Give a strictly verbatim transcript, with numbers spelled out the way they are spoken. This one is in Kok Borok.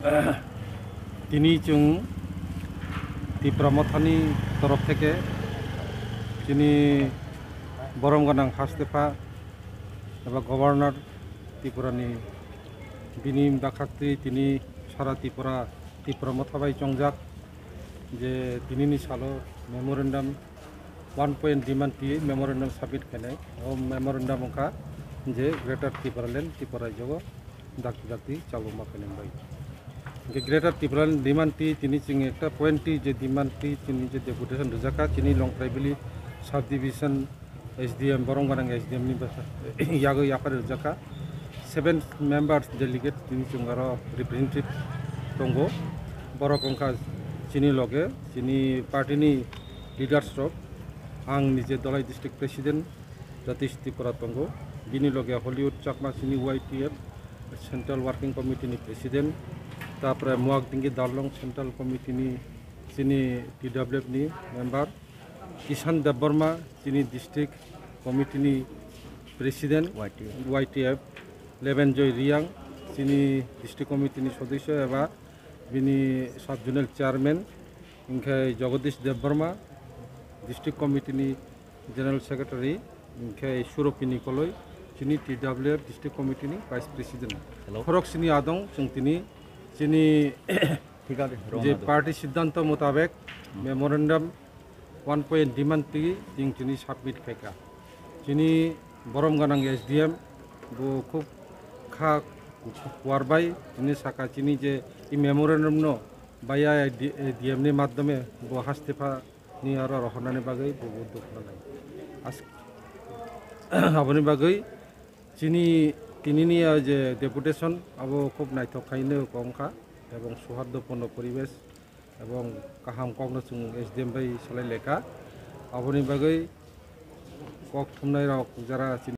Tini chwng Tipra Mothani torof theke chini borom gwnang hastepha eba Governor Tripurani bini bakhaktwi tini sara Tripura, Tipra Motha bai chongjak je tinini salo memorandum one point demand twi memorandum submit khainai. O memorandum wngkha je Greater Tipraland, Tripura rajyo dakti dakti chalokma khainai bai. Hingke Greater Tipraland demand twi tini chwng ekta point twi je demand twi chini je deputation rwjakha chini Longtraibili subdivision S D M, borom gwnang S D M ni bwsa yago yaphar rwjakha. Seven members delegate tini chwng aro representative tongo. Borok wngkha chini loge, chini party ni leaders rok. Ang nije Dholai district president Jatish Tripura tongo. Bini loge Hollywood Chakma chini Y T F Central Working Committee ni president. Tapore Muak Dingi Darlong Central Committee ni chini T W F ni member. Kishan Debbarma, chini district committee ni president, Y T F. Y T F, Leven Joy Riang, chini district committee ni sodosyo eba bini sub zonal chairman, hingkhe Jagadish Debbarma, district committee ni general secretary, hingkhe Suropini Koloi, chini T W F district committee ni vice president. Hello. Khorok sini adong chwng tini chini Thik ase, je party siddhanto mutabek memorandum one point demand twi chwng tini submit khaikha. Chini borom gwnang S D M bo khub kha kuar bai tini saka chini je i memorandum no baya D M ni madhyome bo hastepha ni aro rohornani bagwi bo uddog nai. As-, aboni bagwi chini tinini o je deputation abo khub naithok khaino kok wngkha ebong sohardopurno poribesh ebong kaham kokno chwng S D M bai salai lekha. Aboni bagwi kok thumnai rok jara chini